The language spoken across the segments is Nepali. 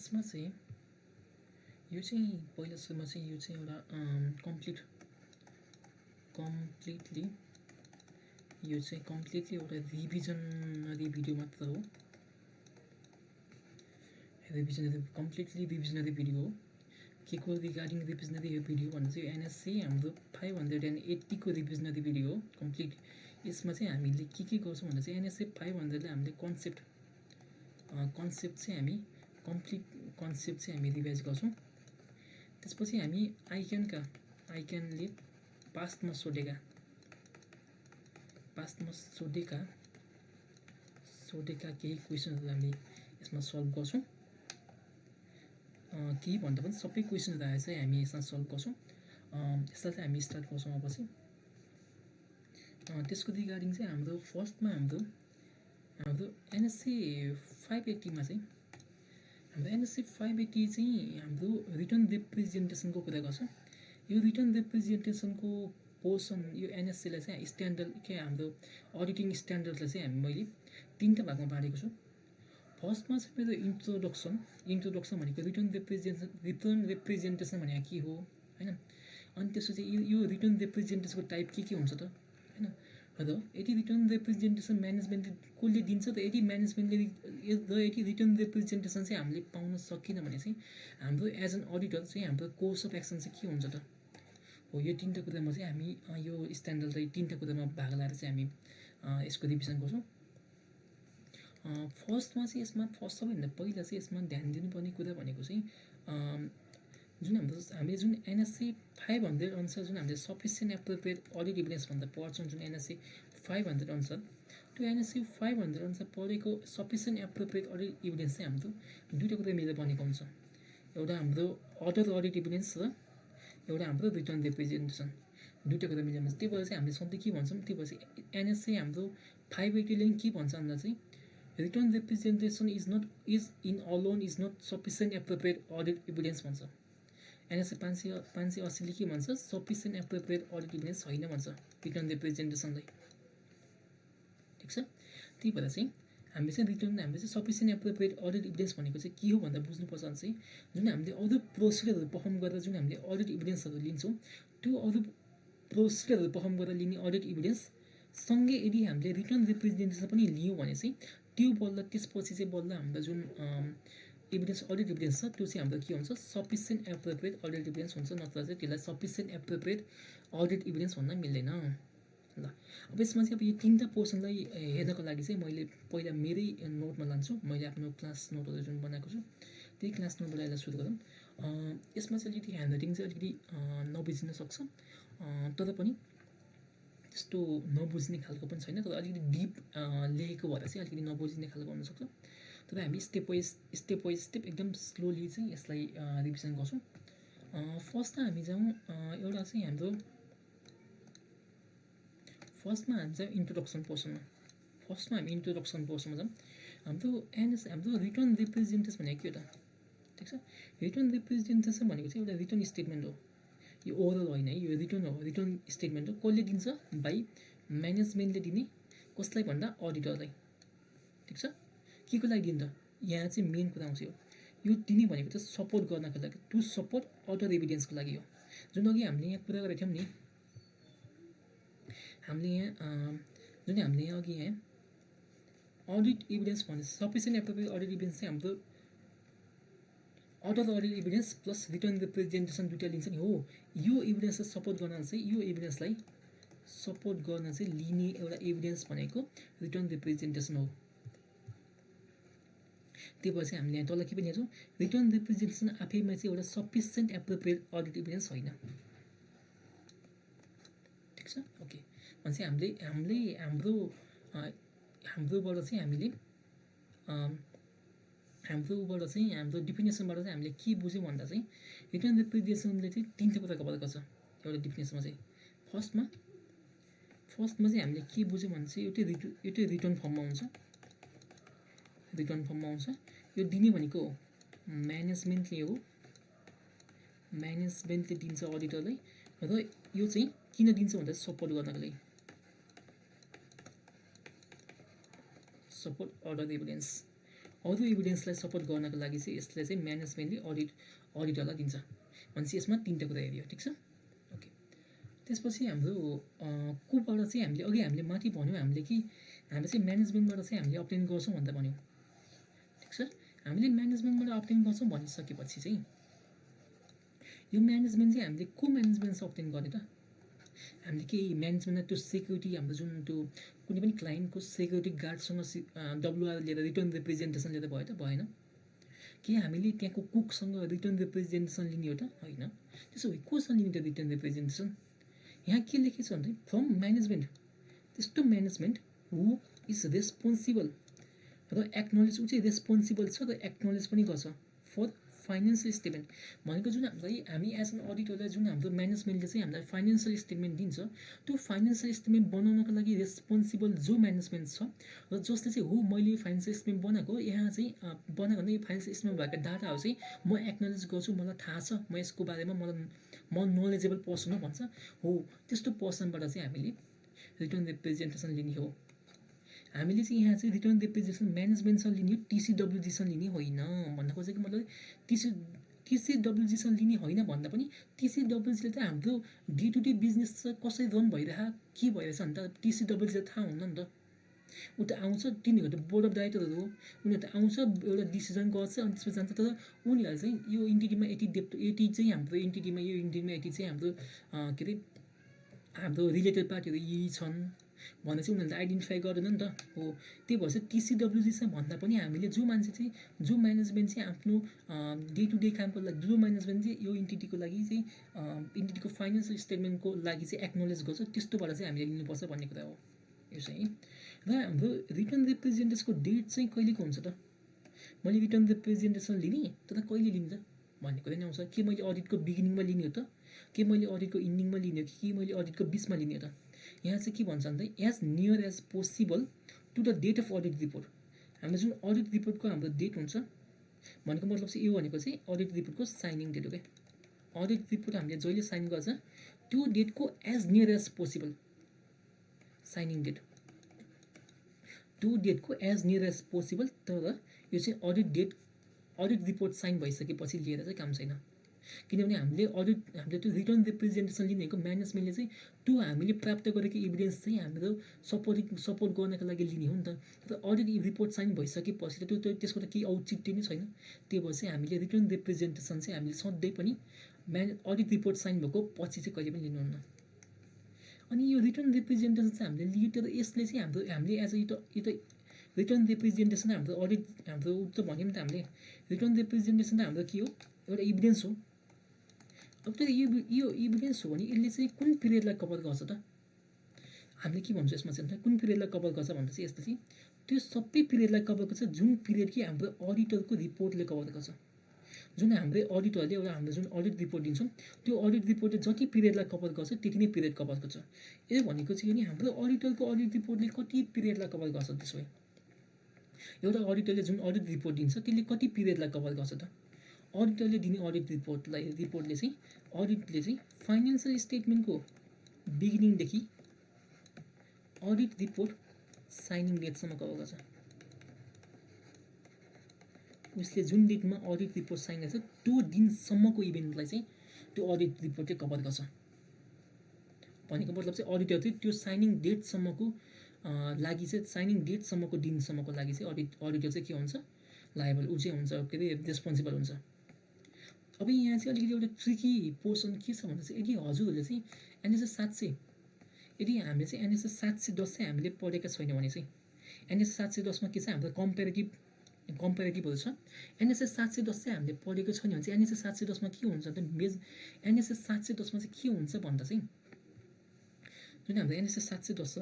यसमा चाहिँ यो चाहिँ पहिला सुरुमा चाहिँ यो चाहिँ एउटा कम्प्लिटली यो चाहिँ कम्प्लिटली एउटा रिभिजनरी भिडियो मात्र हो। कम्प्लिटली रिभिजनरी भिडियो हो। के को रिगार्डिङ रिभिजनरी भिडियो भन्दा चाहिँ एनएससी हाम्रो 580 को रिभिजनरी भिडियो हो कम्प्लिट। यसमा चाहिँ हामीले के गर्छौँ भन्दा चाहिँ एनएससी 500ले हामीले कन्सेप्ट चाहिँ हामी कम्प्लिट कन्सेप्ट चाहिँ हामी रिभाइज गर्छौँ। त्यसपछि हामी आइक्यानले पास्टमा सोधेका केही क्वेसनहरू हामी यसमा सल्भ गर्छौँ। केही भन्दा पनि सबै क्वेसनहरू आएर चाहिँ हामी यसमा सल्भ गर्छौँ। यसलाई चाहिँ हामी स्टार्ट गर्छौँ अब चाहिँ। त्यसको रिगार्डिङ चाहिँ हाम्रो फर्स्टमा हाम्रो एनएससी 580मा चाहिँ हाम्रो एनएससी 580 चाहिँ हाम्रो रिटर्न रिप्रेजेन्टेसनको कुरा गर्छ। यो रिटर्न रिप्रेजेन्टेसनको पोर्सन यो एनएससीलाई चाहिँ स्ट्यान्डर्ड हाम्रो अडिटिङ स्ट्यान्डर्डलाई चाहिँ मैले 3टा भागमा बाँडेको छु। फर्स्टमा चाहिँ मेरो इन्ट्रोडक्सन भनेको रिटर्न रिप्रेजेन्टेसन भनेको के हो हैन। अनि त्यसपछि यो रिटर्न रिप्रेजेन्टेसनको टाइप के हुन्छ त हैन। र यदि रिटर्न रिप्रेजेन्टेसन म्यानेजमेन्टले कसले दिन्छ त, यदि रिटर्न रिप्रेजेन्टेसन चाहिँ हामीले पाउन सकिन भने चाहिँ हाम्रो एज एन अडिटर चाहिँ हाम्रो कोर्स अफ एक्सन चाहिँ के हुन्छ त हो। यो 3टा कुरामा चाहिँ हामी यो स्ट्यान्डर्डलाई 3टा कुरामा भाग लाएर चाहिँ हामी यसको रिभिजन गर्छौँ। फर्स्टमा चाहिँ यसमा सबैभन्दा पहिला चाहिँ यसमा ध्यान दिनुपर्ने कुरा भनेको चाहिँ हामीले जुन एनएससी 500 अनुसार जुन हामीले सफिसिएन्ट एप्रोप्रिएट अडिट इभिडेन्स भन्दा पढ्छौँ, जुन एनएससी 500 अनुसार, त्यो एनएससी 500 अनुसार पढेको सफिसिएन्ट एप्रोप्रिएट अडिट इभिडेन्स चाहिँ हाम्रो 2टा कुरा मिलेर बनेको हुन्छ। एउटा हाम्रो अदर अडिट इभिडेन्स र एउटा हाम्रो रिटर्न रिप्रेजेन्टेसन, 2टा कुरा मिलेर हुन्छ। त्यही भएर चाहिँ हामीले सधैँ के भन्छौँ, त्यही भएर चाहिँ एनएससी हाम्रो 580ले के भन्छ भन्दा चाहिँ return representation is in alone is not sufficient appropriate audit evidence भन्छ। एनएससी 580ले के भन्छ, सफिसिएन्ट एप्रोप्रिएट अडिट इभिडेन्स होइन भन्छ रिटर्न रिप्रेजेन्टेसनलाई। ठिक छ। त्यही भएर चाहिँ हामीले चाहिँ सफिसिएन्ट एप्रोप्रिएट अडिट इभिडेन्स भनेको चाहिँ के हो भन्दा बुझ्नुपर्छ भने चाहिँ जुन हामीले अरू प्रोसिडरहरू पर्फर्म गरेर जुन हामीले अडिट इभिडेन्सहरू लिन्छौँ, त्यो अरू प्रोसिडरहरू पर्फर्म गरेर लिने अडिट इभिडेन्स सँगै यदि हामीले रिटर्न रिप्रेजेन्टेसन पनि लियौँ भने चाहिँ त्यो त्यसपछि चाहिँ हाम्रो जुन इभिडेन्स अडिट इभिडेन्स छ त्यो चाहिँ हाम्रो के हुन्छ, सफिसिएन्ट एप्रोप्रिएट अडिट इभिडेन्स हुन्छ। नत्र चाहिँ त्यसलाई सफिसिएन्ट एप्रोप्रिएट अडिट इभिडेन्स भन्न मिल्दैन। ल अब यसमा चाहिँ अब यो 3टा पोर्सनलाई हेर्नको लागि चाहिँ मैले पहिला मेरै नोटमा लान्छु। मैले आफ्नो क्लास नोटहरू जुन बनाएको छु त्यही क्लास नोटबाट यसलाई सुरु गरौँ। यसमा चाहिँ अलिकति ह्यान्डराइटिङ चाहिँ अलिकति नबुझिन सक्छ, तर पनि त्यस्तो नबुझ्ने खालको पनि छैन, तर अलिकति डिप लेखेको भएर चाहिँ अलिकति नबुझिने खालको हुनसक्छ। तर हामी स्टेप बाई स्टेप एकदम स्लोली चाहिँ यसलाई रिभिजन गर्छौँ। फर्स्टमा हामी जाउँ एउटा चाहिँ हाम्रो इन्ट्रोडक्सन पोर्सनमा। हामी इन्ट्रोडक्सन पोर्सनमा जाउँ। हाम्रो रिटर्न रिप्रेजेन्टेसन भनेको के हो त? ठिक छ। रिटर्न रिप्रेजेन्टेसन भनेको चाहिँ एउटा रिटर्न स्टेटमेन्ट हो। यो ओभरअल होइन है, यो रिटर्न हो, रिटर्न स्टेटमेन्ट हो। कसले दिन्छ? बाई म्यानेजमेन्टले दिने। कसलाई भन्दा? अडिटरलाई। ठिक छ। के को लागि दिन्छ? यहाँ चाहिँ मेन कुरा आउँछ। यो दिने भनेको चाहिँ सपोर्ट गर्नको लागि, टु सपोर्ट अदर एभिडेन्सको लागि हो। जुन अघि हामीले यहाँ कुरा गरेको थियौँ नि, हामीले यहाँ अघि यहाँ अडिट इभिडेन्स भने सफिसिएन्ट एप्रोप्रिएट अडिट इभिडेन्स चाहिँ हाम्रो other audit evidence plus return representation 2टा लिन्छ नि हो। यो इभिडेन्सलाई सपोर्ट गर्न चाहिँ लिने एउटा इभिडेन्स भनेको रिटर्न रिप्रेजेन्टेसन हो। त्यही भएर चाहिँ हामीले यहाँ तल के पनि हेर्छौँ, रिटर्न रिप्रेजेन्टेसन आफैमा चाहिँ एउटा सफिसिएन्ट एप्रोप्रिएट अडिट इभिडेन्स होइन। ठिक छ। ओके। भनेपछि हाम्रोबाट चाहिँ हाम्रो डिफिनेसनबाट चाहिँ हामीले के बुझ्यौँ भन्दा चाहिँ रिटर्न रिप्रेजेन्टेसनले चाहिँ 3टा कुरा कभर गर्छ एउटा डिफिनेसनमा चाहिँ। फर्स्टमा चाहिँ हामीले के बुझ्यौँ भने चाहिँ यो रिटर्न फर्ममा हुन्छ। यो दिने भनेको म्यानेजमेन्टले हो, म्यानेजमेन्टले दिन्छ अडिटरलाई। र यो चाहिँ किन दिन्छ भन्दा सपोर्ट गर्नको लागि, सपोर्ट अदर एभिडेन्स। अरू एभिडेन्सलाई सपोर्ट गर्नको लागि चाहिँ यसलाई चाहिँ म्यानेजमेन्टले अडिटरलाई दिन्छ भनेपछि यसमा 3टा कुरा हेरियो ठिक छ ओके त्यसपछि हाम्रो कोबाट चाहिँ हामीले माथि भन्यौँ हामीले कि हामीले चाहिँ म्यानेजमेन्टबाट चाहिँ हामीले अब्टेन गर्छौँ भन्दा भन्यौँ ठिक छ हामीले म्यानेजमेन्टबाट अब्टेन गर्छौँ भनिसकेपछि चाहिँ यो म्यानेजमेन्ट चाहिँ हामीले को म्यानेजमेन्ट अब्टेन गर्ने त हामीले केही म्यानेजमेन्टमा त्यो सेक्युरिटी हाम्रो जुन त्यो कुनै पनि क्लाइन्टको सेक्युरिटी गार्डसँग WR लिएर रिटर्न रिप्रेजेन्टेसन लिएर भयो त भएन कि हामीले त्यहाँको कुकसँग रिटर्न रिप्रेजेन्टेसन लिने हो त होइन त्यसो भए कोसँग लिने त रिटर्न रिप्रेजेन्टेसन यहाँ के लेखेको छ भने फ्रम म्यानेजमेन्ट त्यस्तो म्यानेजमेन्ट हु इज रेस्पोन्सिबल र एक्नोलेज ऊ चाहिँ रेस्पोन्सिबल छ र एक्नोलेज पनि गर्छ फर फाइनेन्सियल स्टेटमेन्ट भनेको जुन हामी एज एन अडिटरलाई जुन हाम्रो म्यानेजमेन्टले चाहिँ हामीलाई फाइनेन्सियल स्टेटमेन्ट दिन्छ त्यो फाइनेन्सियल स्टेटमेन्ट बनाउनको लागि रेस्पोन्सिबल जो म्यानेजमेन्ट छ र जसले चाहिँ हो मैले फाइनेन्सियल स्टेटमेन्ट बनाएको यहाँ चाहिँ बनाएको यो फाइनेन्सियल स्टेटमेन्ट भएको डाटाहरू चाहिँ म एक्नोलेज गर्छु मलाई थाहा छ म यसको बारेमा म नलेजेबल पर्सन हो भन्छ हो त्यस्तो पर्सनबाट चाहिँ हामीले रिटर्न रिप्रेजेन्टेसन लिने हो हामीले चाहिँ यहाँ चाहिँ रिटर्न रिप्रेजेन्टेसन म्यानेजमेन्टसँग लिने हो TCWGसँग लिने होइन भन्न खोजेको मतलब TCWGसँग लिने होइन भन्दा पनि TCWGले त हाम्रो डे टु डे बिजनेस कसरी रन भइरहेको के भइरहेछ भने त TCWGले थाहा हुन्न नि त ऊ त आउँछ तिनीहरू त बोर्ड अफ डाइरेक्टरहरू हो उनीहरू त आउँछ एउटा डिसिजन गर्छ अनि त्यसपछि जान्छ तर उनीहरू चाहिँ यो इन्टिटीमा यति चाहिँ हाम्रो इन्टिटीमा यो इन्टिटीमा यति चाहिँ हाम्रो के अरे हाम्रो रिलेटेड पार्टीहरू यी छन् भनेर चाहिँ उनीहरूले आइडेन्टिफाई गर्दैन नि त हो त्यही भएर चाहिँ TCWGसँग भन्दा पनि हामीले जो मान्छे चाहिँ जो म्यानेजमेन्ट चाहिँ आफ्नो डे टु डे कामको लागि जो म्यानेजमेन्ट चाहिँ यो इन्टिटीको लागि चाहिँ इन्टिटीको फाइनेन्सियल स्टेटमेन्टको लागि चाहिँ एक्नोलेज गर्छ त्यस्तोबाट चाहिँ हामीले लिनुपर्छ भन्ने कुरा हो यो चाहिँ र हाम्रो रिटर्न रिप्रेजेन्टेसनको डेट चाहिँ कहिलेको हुन्छ त मैले रिटर्न रिप्रेजेन्टेसन लिने तर कहिले लिन्छ भन्ने कुरा नै आउँछ के मैले अडिटको बिगिनिङमा लिने हो त के मैले अडिटको इन्डिङमा लिने हो कि मैले अडिटको बिचमा लिने हो त यहाँ चाहिँ के भन्छ भने as near as possible to the date of audit report हाम्रो जुन अडिट रिपोर्टको हाम्रो डेट हुन्छ भनेको मतलब चाहिँ यो भनेको चाहिँ अडिट रिपोर्टको साइनिङ डेट हो क्या अडिट रिपोर्ट हामीले जहिले साइन गर्छ त्यो डेटको as near as possible signing date त्यो डेटको एज नियर एज पोसिबल तर यो चाहिँ अडिट रिपोर्ट साइन भइसकेपछि लिएर चाहिँ काम छैन किनभने हामीले त्यो रिटर्न रिप्रेजेन्टेसन लिनेको म्यानेजमेन्टले चाहिँ त्यो हामीले प्राप्त गरेको एभिडेन्स चाहिँ हाम्रो सपोर्ट गर्नको लागि लिने हो नि त तर अडिट रिपोर्ट साइन भइसकेपछि त त्यो त्यसको त केही औचित्य नै छैन त्यही भएर चाहिँ हामीले रिटर्न रिप्रेजेन्टेसन चाहिँ हामीले सधैँ पनि अडिट रिपोर्ट साइन भएको पछि चाहिँ कहिले पनि लिनुहुन्न अनि यो रिटर्न रिप्रेजेन्टेसन चाहिँ हामीले लियो तर यसले चाहिँ हामीले एज अ यो त रिटर्न रिप्रेजेन्टेसन हाम्रो अडिट हाम्रो त भन्यौँ नि त हामीले रिटर्न रिप्रेजेन्टेसन त हाम्रो के हो एउटा इभिडेन्स हो अब त यो इभिडेन्स हो भने यसले चाहिँ कुन पिरियडलाई कभर गर्छ त हामीले के भन्छौँ यसमा चाहिँ कुन पिरियडलाई कभर गर्छ भन्दा चाहिँ यस्तो चाहिँ त्यो सबै पिरियडलाई कभर गर्छ जुन पिरियड कि हाम्रो अडिटरको रिपोर्टले कभर गर्छ जुन हाम्रो अडिटरले एउटा हाम्रो जुन अडिट रिपोर्ट दिन्छौँ त्यो अडिट रिपोर्टले जति पिरियडलाई कभर गर्छ त्यति नै पिरियड कभर गर्छ यो भनेको चाहिँ नि हाम्रो अडिटरको अडिट रिपोर्टले कति पिरियडलाई कभर गर्छ त्यसो भए एउटा अडिटरले जुन अडिट रिपोर्ट दिन्छ त्यसले कति पिरियडलाई कभर गर्छ त अडिटरले दिने अडिट रिपोर्टले चाहिँ अडिटले चाहिँ फाइनेन्सियल स्टेटमेन्टको बिगिनिङदेखि अडिट रिपोर्ट साइनिङ डेटसम्म कभर गर्छ उसले जुन डेटमा अडिट रिपोर्ट साइन गर्छ त्यो दिनसम्मको इभेन्टलाई चाहिँ त्यो अडिट रिपोर्टले कभर गर्छ भनेको मतलब चाहिँ अडिटर चाहिँ त्यो साइनिङ डेटसम्मको लागि चाहिँ साइनिङ डेटसम्मको दिनसम्मको लागि चाहिँ अडिटर चाहिँ के हुन्छ लायबल ऊ चाहिँ हुन्छ के अरे रेस्पोन्सिबल हुन्छ अब यहाँ चाहिँ अलिकति एउटा ट्रिकी पोर्सन के छ भन्दा चाहिँ यदि हजुरहरूले चाहिँ एनएसएस 700 यदि हामीले चाहिँ एनएसएस 710 चाहिँ हामीले पढेका छैनौँ भने चाहिँ एनएसएस 710 मा के छ हाम्रो कम्पेरेटिभहरू छ एनएसएस 710 चाहिँ हामीले पढेको छैन भने चाहिँ एनएसएस 710 मा के हुन्छ त एनएसएस 710 मा चाहिँ के हुन्छ भन्दा चाहिँ जुन हाम्रो एनएसएस 710 छ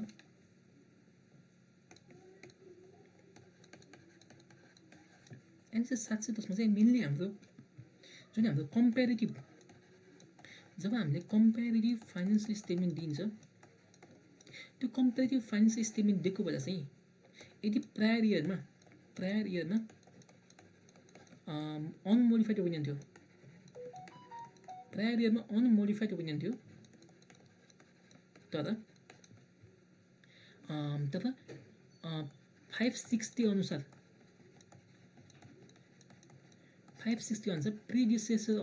एनएसएस 710 मा चाहिँ मेनली हाम्रो जुन हाम्रो कम्पेरेटिभ जब हामीले कम्पेरेटिभ फाइनेन्सियल स्टेटमेन्ट दिन्छ त्यो कम्पेरेटिभ फाइनेन्सियल स्टेटमेन्ट दिएको बेला चाहिँ यदि प्रायर इयरमा अनमोडिफाइड ओपिनियन थियो प्रायर इयरमा अनमोडिफाइड ओपिनियन थियो तर 560 अनुसार 560 भन्छ प्रिडिसेसर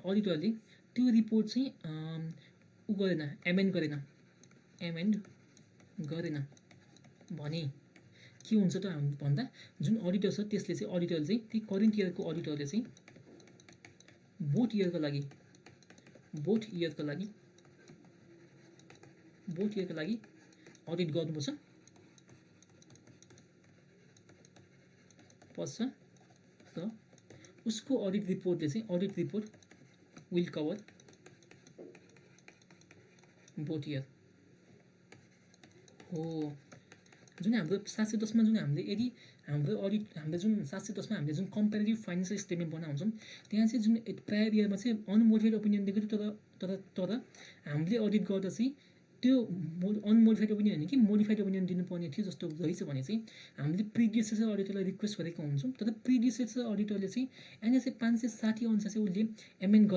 अडिटरले त्यो रिपोर्ट चाहिँ उ गरेन, एमेन्ड गरेन भने के हुन्छ त भन्दा जुन अडिटर छ त्यसले चाहिँ अडिटरले चाहिँ ती करेन्ट इयरको अडिटरले चाहिँ बोथ इयरको लागि अडिट गर्नुपर्छ र उसको अडिट रिपोर्टले चाहिँ विल कभर बोथ इयर हो। जुन हाम्रो 710 मा जुन हामीले यदि हाम्रो जुन 710 मा हामीले जुन कम्पेरेटिभ फाइनेन्सियल स्टेटमेन्ट बनाउँछौँ त्यहाँ चाहिँ जुन प्रायर इयरमा चाहिँ अनमोडिफाइड ओपिनियन दिएको थियो, तर हामीले अडिट गर्दा चाहिँ त्यो अनमोडिफाइड ओपिनियन होइन कि मोडिफाइड ओपिनियन दिनुपर्ने थियो जस्तो रहेछ भने चाहिँ हामीले प्रिडिसेसर अडिटरलाई रिक्वेस्ट गरेको हुन्छौँ। तर प्रिडिसेसर अडिटरले चाहिँ एनएसए 560 अनुसार चाहिँ उसले एमेन्ड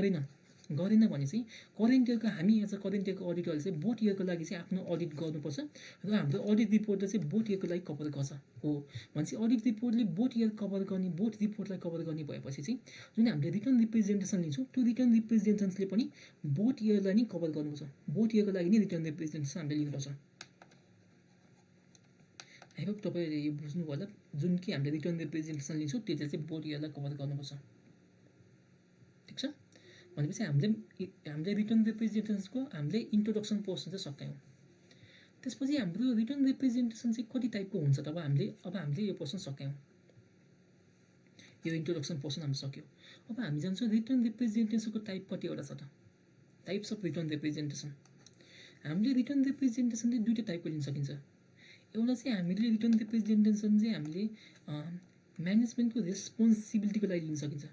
गरेन भने चाहिँ करेन्ट इयरको हामी एज अ करेन्ट इयरको अडिटरले चाहिँ बोथ इयरको लागि चाहिँ आफ्नो अडिट गर्नुपर्छ र हाम्रो अडिट रिपोर्टले चाहिँ बोथ इयरको लागि कभर गर्छ हो। भनेपछि अडिट रिपोर्टले बोथ रिपोर्टलाई कभर गर्ने भएपछि चाहिँ जुन हामीले रिटर्न रिप्रेजेन्टेसन लिन्छौँ त्यो रिटर्न रिप्रेजेन्टेसनले पनि बोथ इयरलाई नै कभर गर्नुपर्छ। बोथ इयरको लागि नै रिटर्न रिप्रेजेन्टेसन हामीले लिनुपर्छ। आई होप तपाईँले यो बुझ्नुभयो होला। जुन कि हामीले रिटर्न रिप्रेजेन्टेसन लिन्छौँ त्यसले चाहिँ बोथ इयरलाई कभर गर्नुपर्छ। ठिक छ। भनेपछि हामीले रिटर्न रिप्रेजेन्टेसनको हामीले इन्ट्रोडक्सन पोर्सन चाहिँ सक्यौँ। त्यसपछि हाम्रो रिटर्न रिप्रेजेन्टेसन चाहिँ कति टाइपको हुन्छ त हामीले यो पोर्सन सक्यौँ। यो इन्ट्रोडक्सन पोर्सन हाम्रो सक्यो। अब हामी जान्छौँ रिटर्न रिप्रेजेन्टेसनको टाइप कतिवटा छ त, टाइप्स अफ रिटर्न रिप्रेजेन्टेसन। हामीले रिटर्न रिप्रेजेन्टेसन चाहिँ दुईवटा टाइपको लिन सकिन्छ। एउटा चाहिँ हामीले रिटर्न रिप्रेजेन्टेसन चाहिँ हामीले म्यानेजमेन्टको रेस्पोन्सिबिलिटीको लागि लिन सकिन्छ।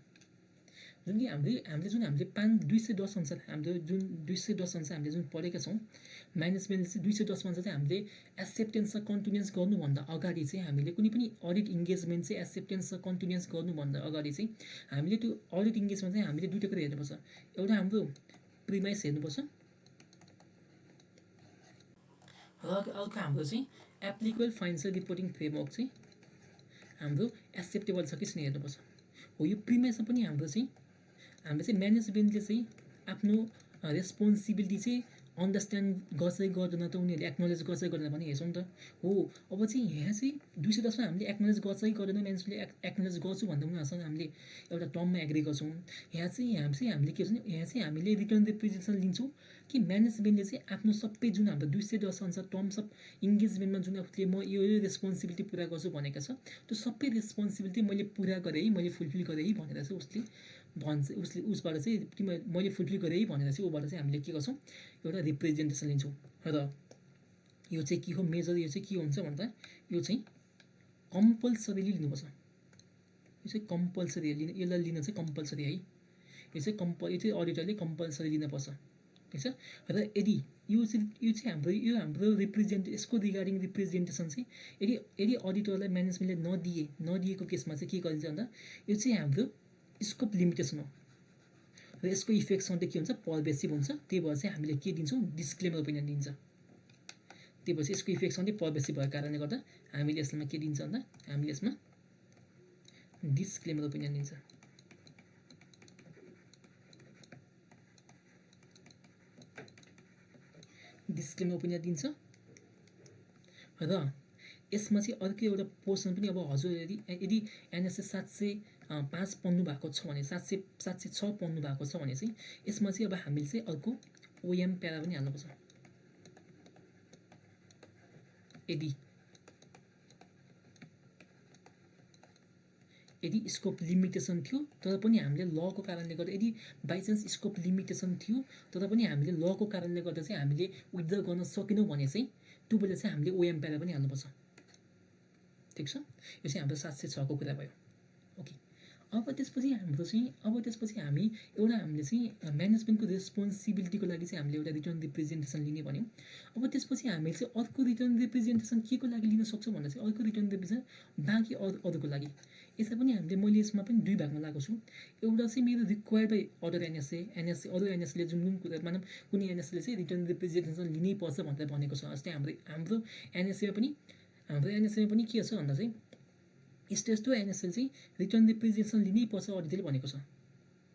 जुन कि हामीले 210 अनुसार हामीले जुन 210 अनुसार हामीले जुन पढेका छौँ म्यानेजमेन्टले चाहिँ 210 अनुसार चाहिँ हामीले एक्सेप्टेन्स र कन्टिन्युस गर्नुभन्दा अगाडि चाहिँ हामीले कुनै पनि अडिट इङ्गेजमेन्ट चाहिँ एक्सेप्टेन्स र कन्टिन्युस गर्नुभन्दा अगाडि चाहिँ हामीले त्यो अडिट इङ्गेजमेन्ट चाहिँ हामीले दुईवटा कुरा हेर्नुपर्छ। एउटा हाम्रो प्रिमाइस हेर्नुपर्छ र अर्को हाम्रो चाहिँ एप्लिकेबल फाइनेन्सियल रिपोर्टिङ फ्रेमवर्क चाहिँ हाम्रो एक्सेप्टेबल छ कि छैन हेर्नुपर्छ हो। यो प्रिमाइसमा पनि हामीले चाहिँ म्यानेजमेन्टले चाहिँ आफ्नो रेस्पोन्सिबिलिटी चाहिँ अन्डरस्ट्यान्ड गर्छ गर्दैन त, उनीहरूले एक्नोलेज गर्छ गर्दैन भने हेर्छौँ नि त हो। अब चाहिँ यहाँ चाहिँ 210 मा हामीले एक्नोलेज गर्छ गर्दैन, म्यानेजमेन्टले एक्नोलेज गर्छु भन्दा उनीहरूसँग हामीले एउटा टर्ममा एग्री गर्छौँ। यहाँ चाहिँ हामीले के भन्छ, यहाँ चाहिँ हामीले रिटर्न रिप्रेजेन्टेसन लिन्छौँ कि म्यानेजमेन्टले चाहिँ आफ्नो सबै जुन हाम्रो 210 अनुसार टर्म्स अफ इङ्गेजमेन्टमा जुन उसले म यो रेस्पोन्सिबिलिटी पुरा गर्छु भनेको छ त्यो सबै रेस्पोन्सिबिलिटी मैले पुरा गरेँ है, मैले फुलफिल गरेँ है भनेर चाहिँ उसबाट चाहिँ मैले फुलफिल गरेँ है भनेर चाहिँ ऊबाट चाहिँ हामीले के गर्छौँ, एउटा रिप्रेजेन्टेसन लिन्छौँ। र यो चाहिँ के हो मेजर, यो चाहिँ के हुन्छ भन्दा यो चाहिँ कम्पलसरीली लिनुपर्छ। यो चाहिँ कम्पलसरी यसलाई लिन चाहिँ कम्पलसरी है। यो चाहिँ अडिटरले कम्पलसरी लिनुपर्छ। ठिक छ। र यदि यो चाहिँ हाम्रो यसको रिगार्डिङ रिप्रेजेन्टेसन चाहिँ यदि अडिटरलाई म्यानेजमेन्टले नदिएको केसमा चाहिँ के गरिन्छ भन्दा यो चाहिँ हाम्रो स्कोप लिमिटेसन हो र यसको इफेक्टसँग के हुन्छ, पर्भेसिभ हुन्छ। त्यही भएर चाहिँ हामीले के दिन्छौँ, डिस्क्लेमर ओपिनियन दिन्छ। त्यही भएर चाहिँ यसको इफेक्टसँग पर्भेसिभ भएको कारणले गर्दा हामीले यसमा के दिन्छ भन्दा हामीले यसमा डिस्क्लेमर ओपिनियन दिन्छ। डिस्क्लेमर ओपिनियन दिन्छ र यसमा चाहिँ अर्को एउटा पोर्सन पनि अब हजुर यदि एनएसए 705 पढ्नु भएको छ भने 706 पढ्नु भएको छ भने चाहिँ यसमा चाहिँ अब हामीले चाहिँ अर्को ओएम प्यारा पनि हाल्नुपर्छ। यदि स्कोप लिमिटेसन थियो तर पनि हामीले लको कारणले गर्दा, यदि बाइचान्स स्कोप लिमिटेसन थियो तर पनि हामीले लको कारणले गर्दा चाहिँ हामीले विथड्र गर्न सकेनौँ भने चाहिँ त्यो बेला चाहिँ हामीले ओएम प्यारा पनि हाल्नुपर्छ। ठिक छ। यो चाहिँ हाम्रो 706 को कुरा भयो। ओके। अब त्यसपछि हामी हामीले चाहिँ म्यानेजमेन्टको रेस्पोन्सिबिलिटीको लागि चाहिँ हामीले एउटा रिटर्न रिप्रेजेन्टेसन लिने भन्यौँ। अब त्यसपछि हामीले चाहिँ अर्को रिटर्न रिप्रेजेन्टेसन के को लागि लिन सक्छौँ भन्दा चाहिँ अर्को रिटर्न रिप्रेजेन्टेसन बाँकी अरूको लागि। यसलाई पनि मैले यसमा पनि दुई भागमा लगाएको छु। एउटा चाहिँ मेरो रिक्वायर्ड बाई अदर एनएसए अरू एनएसएले जुन कुरा मानौँ कुनै एनएसएले चाहिँ रिटर्न रिप्रेजेन्टेसन लिनै पर्छ भनेर भनेको छ। जस्तै हाम्रो एनएसएमा पनि हाम्रो एनएसएमा पनि के छ भन्दा चाहिँ यस्तो एनएसएल चाहिँ रिटर्न रिप्रेजेन्टेसन लिनै पर्छ अडिटरले भनेको छ।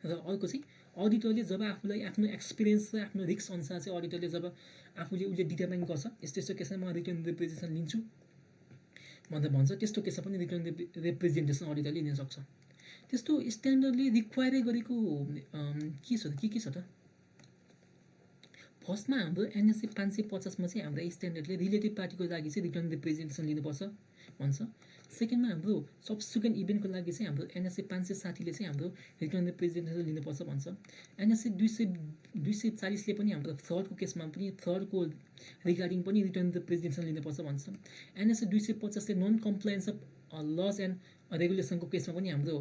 र अर्को चाहिँ अडिटरले जब आफूलाई आफ्नो एक्सपिरियन्स र आफ्नो रिस्क अनुसार चाहिँ अडिटरले जब उसले डिटर्माइन गर्छ यस्तो केसमा म रिटर्न रिप्रेजेन्टेसन लिन्छु भनेर भन्छ, त्यस्तो केसमा पनि रिटर्न रिप्रेजेन्टेसन अडिटरले लिन सक्छ। त्यस्तो स्ट्यान्डर्डले रिक्वायरै गरेको के छ त? फर्स्टमा हाम्रो एनएसए 550 चाहिँ हाम्रो स्ट्यान्डर्डले रिलेटेड पार्टीको लागि चाहिँ रिटर्न रिप्रेजेन्टेसन लिनुपर्छ भन्छ। सेकेन्डमा हाम्रो सब्सिक्वेन्ट इभेन्टको लागि चाहिँ हाम्रो एनएसए 560ले चाहिँ हाम्रो रिटर्न रिप्रेजेन्टेसन लिनुपर्छ भन्छ। एनएसए 240ले पनि हाम्रो फ्रडको केसमा पनि फ्रडको रिगार्डिङ पनि रिटर्न रिप्रेजेन्टेसन लिनुपर्छ भन्छ। एनएसए 250ले non compliance of laws and रेगुलेसनको केसमा पनि हाम्रो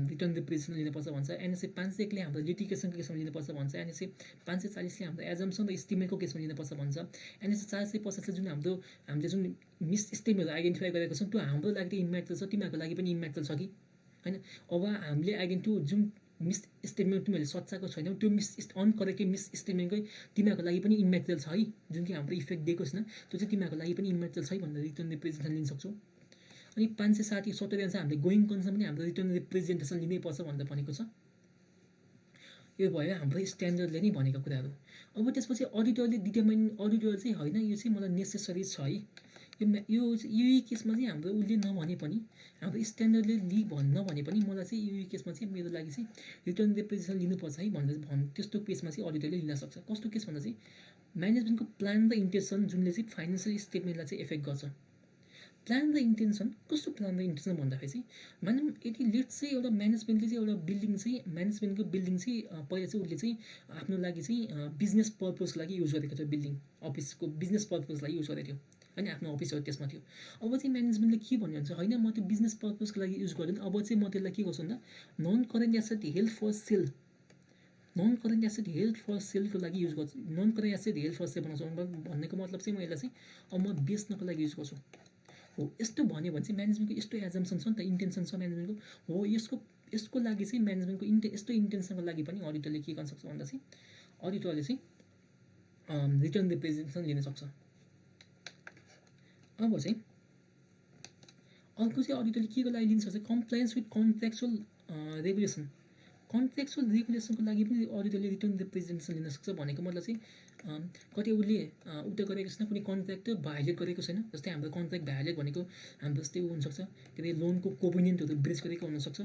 रिटर्न रिप्रेजेन्टेसन लिनुपर्छ भन्छ। एनएसए 501ले हाम्रो लिटिगेसनको केसमा लिनुपर्छ भन्छ। एनएसए 540ले हाम्रो एजम्सन र इस्टिमेटको केसमा लिनुपर्छ भन्छ। एनएसए 450ले जुन हामीले जुन मिस स्टेटमेन्टहरू आइडेन्टिफाई गरेको छौँ त्यो हाम्रो लागि त इम्म्याटेरियल छ, तिमीहरूको लागि पनि इम्म्याटेरियल छ कि होइन? अब हामीले आइडेन्टिटी जुन मिस स्टेटमेन्ट तिमीहरूले सच्याएको छैनौ त्यो अनकरेक्टेड मिस स्टेटमेन्टकै तिमीहरूको लागि पनि इम्म्याटेरियल छ है, जुन कि हाम्रो इफेक्ट दिएको छैन त्यो चाहिँ तिमीहरूको लागि पनि इम्म्याटेरियल छ है भनेर रिटर्न रिप्रेजेन्टेसन लिन सक्छौँ। अनि 560 अनुसार हामीले गोइङ कन्सर्न पनि हाम्रो रिटर्न रिप्रेजेन्टेसन लिनै पर्छ भनेर भनेको छ। यो भयो हाम्रो स्ट्यान्डर्डले नै भनेको कुराहरू। अब त्यसपछि अडिटर चाहिँ होइन यो चाहिँ मलाई नेसेसरी छ है, यो केसमा चाहिँ हाम्रो उसले नभने पनि हाम्रो स्ट्यान्डर्डले नभने पनि मलाई चाहिँ यो केसमा चाहिँ मेरो लागि चाहिँ रिटर्न रिप्रेजेन्टेसन लिनुपर्छ है भनेर त्यस्तो केसमा चाहिँ अडिटरले लिन सक्छ। कस्तो केस भन्दा चाहिँ म्यानेजमेन्टको प्लान र इन्टेन्सन जुनले चाहिँ फाइनेन्सियल स्टेटमेन्टलाई चाहिँ इफेक्ट गर्छ। प्लान र इन्टेन्सन कस्तो प्लान र इन्टेन्सन भन्दाखेरि चाहिँ मानौँ यदि लेट्स चाहिँ एउटा म्यानेजमेन्टले चाहिँ एउटा म्यानेजमेन्टको बिल्डिङ चाहिँ पहिला चाहिँ उसले चाहिँ आफ्नो लागि चाहिँ बिजनेस पर्पजको लागि युज गरेको थियो, बिल्डिङ अफिसको बिजनेस पर्पजको लागि युज गरेको थियो होइन, आफ्नो अफिसहरू त्यसमा थियो। अब चाहिँ म्यानेजमेन्टले के भन्यो भने चाहिँ होइन म त्यो बिजनेस पर्पजको लागि युज गर्दैन, अब चाहिँ म त्यसलाई के गर्छु भन्दा non current asset held for sale सेलको लागि युज गर्छु। Non current asset held for sale बनाउँछु भन्नेको मतलब चाहिँ म यसलाई चाहिँ अब म बेच्नको लागि युज गर्छु हो। यस्तो भन्यो भने चाहिँ म्यानेजमेन्टको यस्तो एजम्सन छ नि त, इन्टेन्सन छ म्यानेजमेन्टको हो, यसको लागि चाहिँ म्यानेजमेन्टको यस्तो इन्टेन्सनको लागि पनि अडिटरले के गर्न सक्छ भन्दा चाहिँ अडिटरले चाहिँ रिटर्न रिप्रेजेन्टेसन लिन सक्छ। अब चाहिँ अर्को चाहिँ अडिटरले के को लागि लिन्छ चाहिँ कम्प्लायन्स विथ कन्ट्र्याक्चुअल रेगुलेसनको लागि पनि अडिटरले रिटर्न रिप्रेजेन्टेसन लिन सक्छ। भनेको मतलब चाहिँ कतै उसले उता गरेको छैन, कुनै कन्ट्र्याक्ट भायोलेट गरेको छैन। जस्तै हाम्रो कन्ट्र्याक्ट भायोलेट भनेको हाम्रो जस्तै हुनसक्छ के अरे लोनको कोभिनेन्टहरू ब्रिज गरेको हुनसक्छ,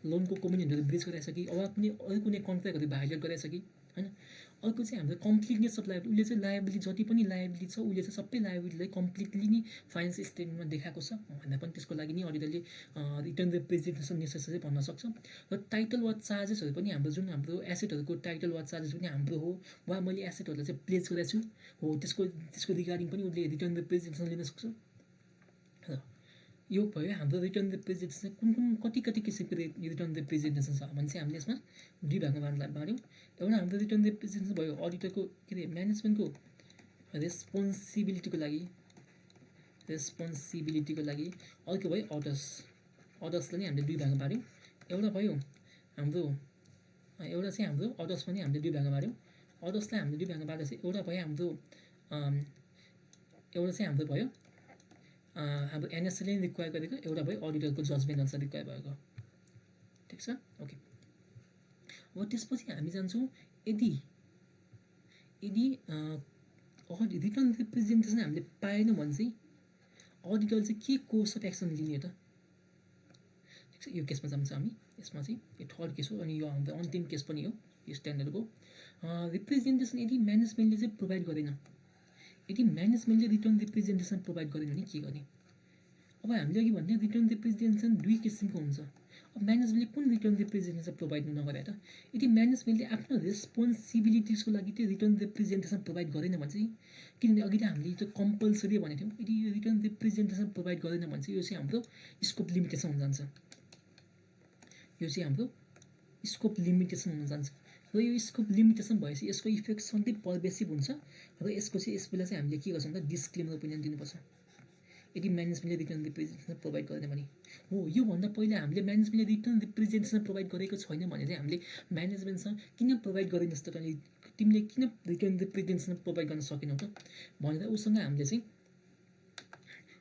लोनको कोभिनेन्टहरू ब्रिज गराएछ कि अब कुनै कन्ट्र्याक्टहरू भायोलेट गराएछ कि होइन। अर्को चाहिँ हाम्रो कम्प्लिटनेस अफ लायबिलिटी, उसले चाहिँ लायबिलिटी जति पनि लायबिलिटी छ उसले चाहिँ सबै लायबिलिटीलाई कम्प्लिटली नै फाइनेन्सियल स्टेटमेन्टमा देखाएको छ भन्दा पनि त्यसको लागि नै अडिटरले रिटर्न रिप्रेजेन्टेसन नेसेसरी भन्न सक्छ। र टाइटल वा चार्जेसहरू पनि हाम्रो एसेटहरूको टाइटल वा चार्जेस पनि हाम्रो हो वा मैले एसेटहरूलाई चाहिँ प्लेज गरेको छु हो, त्यसको रिगार्डिङ पनि उसले रिटर्न रिप्रेजेन्टेसन लिन सक्छ। र यो भयो हाम्रो रिटर्न रिप्रेजेन्टेसन कति किसिमको रिटर्न रिप्रेजेन्टेसन छ भने चाहिँ हामीले यसमा दुई भागमा बाँड्यौँ। एउटा हाम्रो रिटर्न रिप्रेजेन्टेसन भयो अडिटरको के अरे म्यानेजमेन्टको रेस्पोन्सिबिलिटीको लागि, अर्को भयो अडर्सलाई नै हामीले दुई भागमा बाँड्यौँ। एउटा चाहिँ हाम्रो अडर्स पनि हामीले दुई भागमा बाँड्यौँ। अडर्सलाई हामीले दुई भागमा बाँड्दा चाहिँ एउटा चाहिँ हाम्रो भयो हाम्रो एनएसएले रिक्वायर गरेको, एउटा भयो अडिटरको जजमेन्ट अनुसार रिक्वायर भएको। ठिक छ, ओके। अब त्यसपछि हामी जान्छौँ यदि रिटर्न रिप्रेजेन्टेसन हामीले पाएनौँ भने चाहिँ अडिटर चाहिँ के कोर्स अफ एक्सन लिने त? ठिक छ, यो केसमा जान्छ हामी। यसमा चाहिँ यो थर्ड केस हो अनि यो हाम्रो अन्तिम केस पनि हो यो स्ट्यान्डर्डको। रिप्रेजेन्टेसन यदि म्यानेजमेन्टले चाहिँ प्रोभाइड गरेन, यदि म्यानेजमेन्टले रिटर्न रिप्रेजेन्टेसन प्रोभाइड गरेन भने के गर्ने? अब हामीले अघि भन्ने रिटर्न रिप्रेजेन्टेसन दुई किसिमको हुन्छ। अब म्यानेजमेन्टले कुन रिटर्न रिप्रेजेन्टेसन प्रोभाइड नगरे त? यदि म्यानेजमेन्टले आफ्नो रेस्पोन्सिबिलिटिजको लागि त्यो रिटर्न रिप्रेजेन्टेसन प्रोभाइड गरेन भने चाहिँ, किनभने अघि त हामीले त्यो कम्पलसरी भनेको थियौँ, यदि यो रिटर्न रिप्रेजेन्टेसन प्रोभाइड गरेन भने चाहिँ यो चाहिँ हाम्रो स्कोप लिमिटेसन हुन जान्छ। र यो स्कोप लिमिटेसन भएपछि यसको इफेक्ट सधैँ पर्भेसिभ हुन्छ र यसको चाहिँ यस बेला चाहिँ हामीले के गर्छौँ भन्दा डिस्क्लेमर ओपिनियन दिनुपर्छ यदि म्यानेजमेन्टले रिटर्न रिप्रेजेन्टेसन प्रोभाइड गरेन भने। हो, योभन्दा पहिला हामीले म्यानेजमेन्टले रिटर्न रिप्रेजेन्टेसन प्रोभाइड गरेको छैन भने चाहिँ हामीले म्यानेजमेन्टसँग किन प्रोभाइड गरिनस् त, तिमीले किन रिटर्न रिप्रेजेन्टेसन प्रोभाइड गर्न सकेनौ त भनेर उसँग हामीले चाहिँ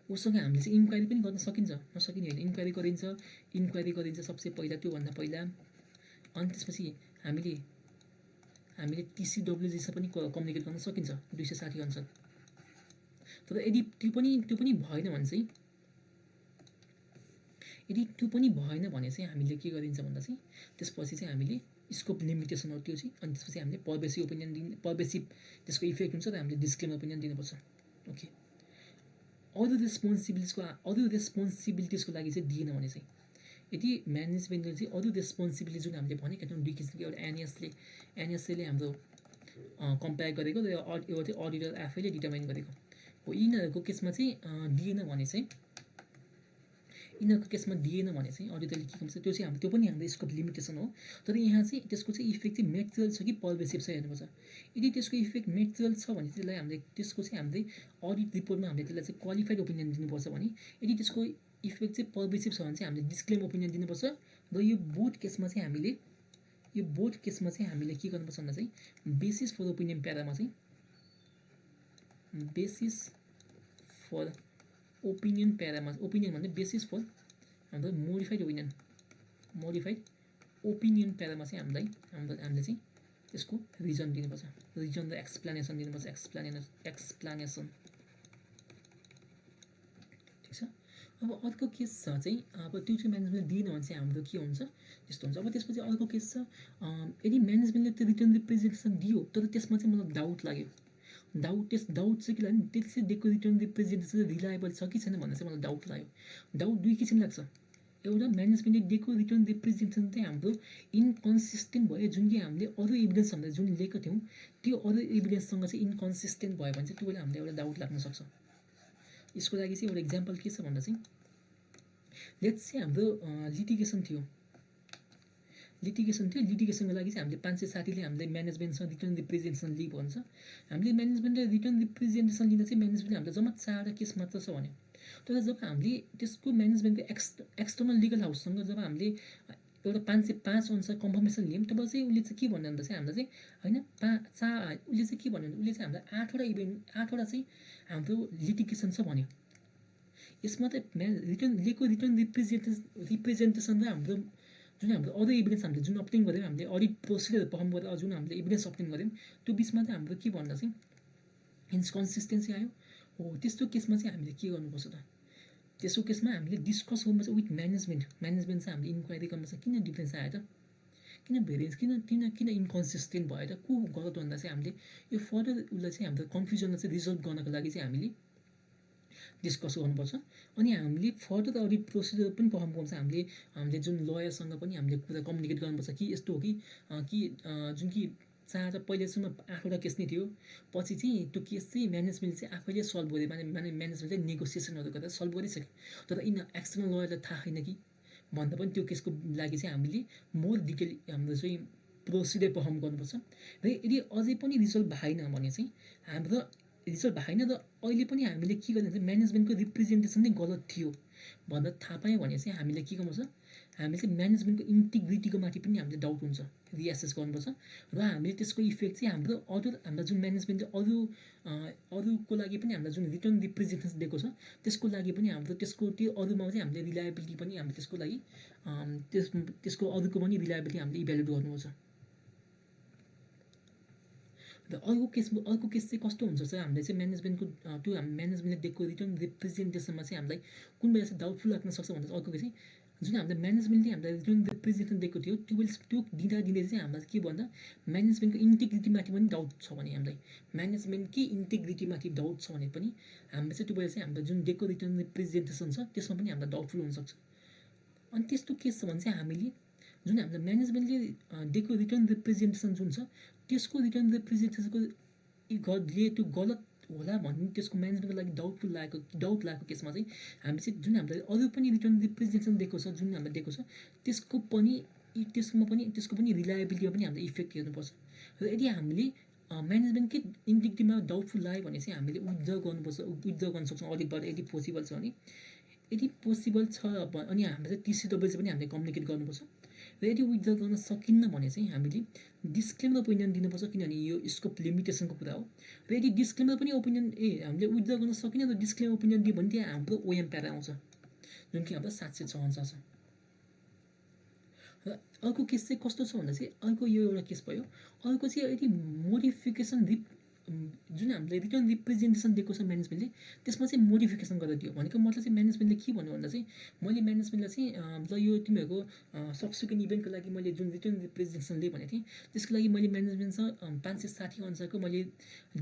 उसँग हामीले चाहिँ इन्क्वायरी पनि गर्न सकिन्छ, नसकिने होइन, इन्क्वायरी गरिन्छ सबसे पहिला, त्योभन्दा पहिला। अनि त्यसपछि हामीले TCWGसँग पनि कम्युनिकेट गर्न सकिन्छ 260 अनुसार। तर यदि त्यो पनि भएन भने चाहिँ हामीले के गरिन्छ भन्दा चाहिँ त्यसपछि चाहिँ हामीले स्कोप लिमिटेसन हो त्यो चाहिँ। अनि त्यसपछि हामीले पर्भेसिभ त्यसको इफेक्ट हुन्छ र हामीले डिस्क्लेमर ओपिनियन दिनुपर्छ। ओके, अरू रेस्पोन्सिबिलिटिजको लागि चाहिँ दिएन भने चाहिँ, यदि म्यानेजमेन्टले चाहिँ अरू रेस्पोन्सिबिलिटी जुन हामीले भनेको थियौँ 2 किसिमको, एउटा एनएसएले हाम्रो कम्पेयर गरेको र एउटा चाहिँ अडिटर आफैले डिटर्माइन गरेको हो, यिनीहरूको केसमा चाहिँ दिएन भने चाहिँ अडिटरले के गर्छ, त्यो पनि हाम्रो स्कोप लिमिटेसन हो। तर यहाँ चाहिँ त्यसको चाहिँ इफेक्ट चाहिँ मेटेरियल छ कि पर्भेसिभ छ हेर्नुपर्छ। यदि त्यसको इफेक्ट मेटेरियल छ भने त्यसलाई हामीले त्यसको चाहिँ हामीले अडिट रिपोर्टमा हामीले त्यसलाई चाहिँ क्वालिफाइड ओपिनियन दिनुपर्छ भने, यदि त्यसको इफेक्ट चाहिँ पर्भेसिभ छ भने चाहिँ हामीले डिस्क्लेम ओपिनियन दिनुपर्छ। र यो बोथ केसमा चाहिँ हामीले के गर्नुपर्छ भन्दा चाहिँ बेसिस फर ओपिनियन प्यारामा चाहिँ ओपिनियन भन्दा बेसिस फर हाम्रो मोडिफाइड ओपिनियन प्यारामा चाहिँ हामीले चाहिँ त्यसको रिजन दिनुपर्छ, रिजन र एक्सप्लेनेसन दिनुपर्छ, एक्सप्लेनेसन। ठिक छ। अब अर्को केस छ चाहिँ, अब त्यो चाहिँ म्यानेजमेन्टले दिएन भने चाहिँ हाम्रो के हुन्छ, त्यस्तो हुन्छ। अब त्यसपछि अर्को केस छ, यदि म्यानेजमेन्टले त्यो रिटर्न रिप्रेजेन्टेसन दियो तर त्यसमा चाहिँ मलाई डाउट लाग्यो। डाउट चाहिँ के लाग्यो, त्यसले दिएको रिटर्न रिप्रेजेन्टेसन रिलायबल छ कि छैन भन्ने चाहिँ मलाई डाउट लाग्यो। डाउट 2 किसिम लाग्छ। एउटा म्यानेजमेन्टले दिएको रिटर्न रिप्रेजेन्टेसन चाहिँ हाम्रो इन्कन्सिस्टेन्ट भयो, जुन कि हामीले अरू एभिडेन्सहरूलाई जुन लिएको थियौँ त्यो अरू एभिडेन्ससँग चाहिँ इन्कन्सिस्टेन्ट भयो भने चाहिँ त्यो बेला हामीलाई एउटा डाउट लाग्न सक्छ। यसको लागि चाहिँ एउटा इक्जाम्पल के छ भन्दा चाहिँ, लेट्स चाहिँ हाम्रो लिटिगेसन थियो, लिटिगेसनको लागि चाहिँ हामीले 560ले हामीले म्यानेजमेन्टसँग रिटर्न रिप्रेजेन्टेसन लिएको भन्छ। हामीले म्यानेजमेन्टले रिटर्न रिप्रेजेन्टेसन लिँदा चाहिँ म्यानेजमेन्टले हाम्रो जम्मा 4 केस मात्र छ भने, तर जब हामीले त्यसको म्यानेजमेन्टको एक्सटर्नल लिगल हाउससँग जब हामीले एउटा 505 अनुसार कन्फर्मेसन लियौँ, तब चाहिँ उसले चाहिँ के भन्यो भन्दा चाहिँ हामीलाई चाहिँ होइन उसले चाहिँ के भन्यो भने उसले चाहिँ हामीलाई 8वटा चाहिँ हाम्रो लिटिगेसन छ भन्यो। यसमा चाहिँ लिएको रिटर्न रिप्रेजेन्टेसन र हाम्रो जुन हाम्रो अरू एभिडेन्स हामीले जुन अप्टेन गऱ्यौँ, हामीले अडिट प्रोसिजर पर्फर्म गरेर जुन हामीले एभिडेन्स अप्टेन गऱ्यौँ, त्यो बिचमा चाहिँ हाम्रो के भन्दा चाहिँ इन्कन्सिस्टेन्सी आयो हो। त्यस्तो केसमा चाहिँ हामीले के गर्नुपर्छ त, त्यसको केसमा हामीले डिस्कस गर्नुपर्छ विथ म्यानेजमेन्ट चाहिँ हामीले इन्क्वायरी गर्नुपर्छ, किन डिफ्रेन्स आयो त, किन भेरिएन्स, किन इन्कन्सिस्टेन्ट भयो त, को गलत भन्दा चाहिँ हामीले यो फर्दर उसलाई चाहिँ हाम्रो कन्फ्युजनलाई चाहिँ रिजल्भ गर्नको लागि चाहिँ हामीले डिस्कस गर्नुपर्छ। अनि हामीले फर्दर अडिट प्रोसिजर पनि पर्फर्म गर्नुपर्छ। हामीले जुन लयरसँग पनि हामीले कुरा कम्युनिकेट गर्नुपर्छ कि यस्तो हो कि जुन कि 4 पहिलेसम्म 8वटा केस नै थियो, पछि चाहिँ त्यो केस चाहिँ म्यानेजमेन्टले चाहिँ आफैले सल्भ गर्यो, माने म्यानेजमेन्टले नेगोसिएसनहरू गरेर सल्भ गरिसक्यो, तर एक्सटर्नल लयरलाई थाहा छैन कि भन्दा पनि त्यो केसको लागि चाहिँ हामीले मोर डिटेल हाम्रो चाहिँ प्रोसिजर पर्फर्म गर्नुपर्छ। र यदि अझै पनि रिजल्भ भएन भने चाहिँ हाम्रो रिजल्भ भएन र अहिले पनि हामीले के गर्नु भने म्यानेजमेन्टको रिप्रेजेन्टेसन नै गलत थियो भनेर थाहा पायौँ भने चाहिँ हामीले के गर्नुपर्छ, हामीले चाहिँ म्यानेजमेन्टको इन्टिग्रिटीको माथि पनि हामीले डाउट हुन्छ, रिएसेस गर्नुपर्छ। र हामीले त्यसको इफेक्ट चाहिँ हाम्रो जुन म्यानेजमेन्टले अरूको लागि पनि हामीलाई जुन रिटर्न रिप्रेजेन्टेसन दिएको छ त्यसको लागि पनि हाम्रो त्यो अरूमा चाहिँ हामीले रिलायबिलिटी पनि हामीले त्यसको लागि त्यसको अरूको पनि रिलायबिलिटी हामीले इभ्यालुएट गर्नुपर्छ। र अर्को केस चाहिँ कस्तो हुन्छ चाहिँ हामीले चाहिँ म्यानेजमेन्टको त्यो म्यानेजमेन्टले दिएको रिटर्न रिप्रेजेन्टेसनमा चाहिँ हामीलाई कुन बेला चाहिँ डाउटफुल लाग्न सक्छ भन्दा चाहिँ अर्को केस चाहिँ जुन हामीले म्यानेजमेन्टले हामीलाई रिटर्न रिप्रेजेन्टेसन दिएको थियो त्यो दिँदा चाहिँ हामीलाई के भन्दा म्यानेजमेन्टको इन्टिग्रिटीमाथि पनि डाउट छ भने, हामीलाई म्यानेजमेन्टकै इन्टिग्रिटीमाथि डाउट छ भने पनि हामीले चाहिँ त्यो बेला चाहिँ हाम्रो जुन दिएको रिटर्न रिप्रेजेन्टेसन छ त्यसमा पनि हामीलाई डाउटफुल हुनसक्छ। अनि त्यस्तो केस छ भने चाहिँ हामीले जुन हाम्रो म्यानेजमेन्टले दिएको रिटर्न रिप्रेजेन्टेसन जुन छ त्यसको रिटर्न रिप्रेजेन्टेसनको त्यो गलत होला भन्ने त्यसको म्यानेजमेन्टको लागि डाउट लागेको केसमा चाहिँ हामी चाहिँ जुन हामीले अरू पनि रिटर्न रिप्रेजेन्टेसन दिएको छ, जुन हामीले दिएको छ त्यसको पनि रिलायबिलिटीमा पनि हामीले इफेक्ट हेर्नुपर्छ। र यदि हामीले म्यानेजमेन्टकै इन्टिग्रिटीमा डाउटफुल लाग्यो भने चाहिँ हामीले विथड्र गर्न सक्छौँ अडिटबाट यदि पोसिबल छ भने। यदि पोसिबल छ अनि हामीले चाहिँ TCW चाहिँ पनि हामीले कम्युनिकेट गर्नुपर्छ र यदि विथड्र गर्न सकिन्न भने चाहिँ हामीले डिस्क्लेमर ओपिनियन दिनुपर्छ किनभने यो स्कोप लिमिटेसनको कुरा हो र यदि डिस्क्लेमर पनि ओपिनियन हामीले विथड्र गर्न सकिन्न र डिस्क्लेमर ओपिनियन दियो भने त्यहाँ हाम्रो OM प्यारा आउँछ जुन कि हाम्रो 756 छ र अर्को केस चाहिँ कस्तो छ भन्दा चाहिँ अर्को यो एउटा केस भयो अर्को चाहिँ यदि मोडिफिकेसन जुन हामीले रिटर्न रिप्रेजेन्टेसन दिएको छ म्यानेजमेन्टले त्यसमा चाहिँ मोडिफिकेसन गरेर दियो भनेको मतलब चाहिँ म्यानेजमेन्टले के भन्यो भन्दा चाहिँ मैले म्यानेजमेन्टलाई चाहिँ ल यो तिमीहरूको सब्सिक्वेन्ट इभेन्टको लागि मैले जुन रिटर्न रिप्रेजेन्टेसन दिएँ भनेको थिएँ त्यसको लागि मैले म्यानेजमेन्टसँग 560 अनुसारको मैले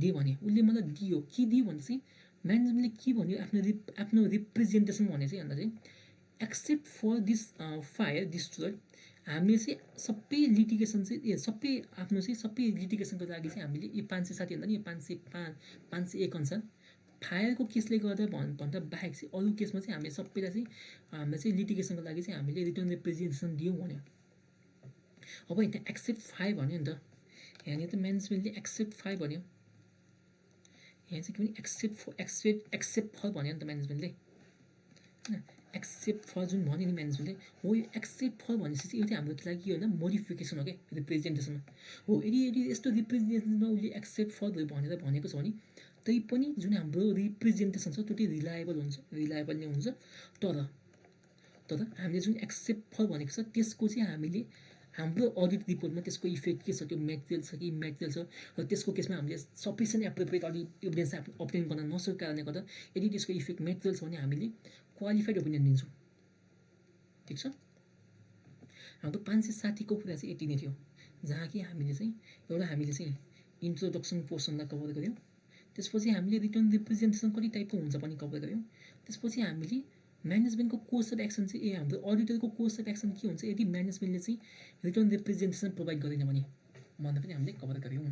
दिएँ भने उसले मलाई दियो के दियो भन्दा चाहिँ म्यानेजमेन्टले के भन्यो आफ्नो रिप्रेजेन्टेसन भने चाहिँ भन्दा चाहिँ except for this fire destroy हामीले चाहिँ सबै लिटिगेसन चाहिँ सबै आफ्नो चाहिँ सबै लिटिगेसनको लागि चाहिँ हामीले यो 560 भन्दा नि यो 501 अनुसार फायरको केसले गर्दा भन्दा बाहेक चाहिँ अरू केसमा चाहिँ हामीले सबैलाई चाहिँ हामीले चाहिँ लिटिगेसनको लागि चाहिँ हामीले रिटर्न रिप्रेजेन्टेसन दियौँ भन्यो अब यहाँ एक्सेप्ट 5 भन्यो नि त यहाँनिर त म्यानेजमेन्टले एक्सेप्ट 5 भन्यो यहाँ चाहिँ के भने एक्सेप्ट फर भन्यो नि त म्यानेजमेन्टले होइन एक्सेप्ट फर जुन भन्यो नि म्यानेजमेन्टले हो यो एक्सेप्ट फर भनेपछि चाहिँ यो चाहिँ हाम्रो लागि के भन्दा मोडिफिकेसन हो क्या रिप्रेजेन्टेसनमा हो यदि यस्तो रिप्रेजेन्टेसनमा उसले एक्सेप्ट फर भनेर भनेको छ भने तै पनि जुन हाम्रो रिप्रेजेन्टेसन छ त्यो चाहिँ रिलायबल नै हुन्छ तर हामीले जुन एक्सेप्ट फर भनेको छ त्यसको चाहिँ हामीले हाम्रो अडिट रिपोर्टमा त्यसको इफेक्ट के छ त्यो मेटेरियल छ कि इमेटेरियल छ र त्यसको केसमा हामीले sufficient appropriate audit evidence obtain गर्न नसकेको कारणले गर्दा यदि त्यसको इफेक्ट मेटेरियल छ भने हामीले क्वालिफाइड ओपिनियन दिन्छौँ ठिक छ हाम्रो 560 को कुरा चाहिँ यति नै थियो जहाँ कि हामीले चाहिँ इन्ट्रोडक्सन पोर्सनलाई कभर गऱ्यौँ त्यसपछि हामीले रिटर्न रिप्रेजेन्टेसन कति टाइपको हुन्छ पनि कभर गऱ्यौँ त्यसपछि हामीले म्यानेजमेन्टको कोर्स अफ एक्सन चाहिँ हाम्रो अडिटरको कोर्स अफ एक्सन के हुन्छ यदि म्यानेजमेन्टले चाहिँ रिटर्न रिप्रेजेन्टेसन प्रोभाइड गरेन भने भन्दा पनि हामीले कभर गऱ्यौँ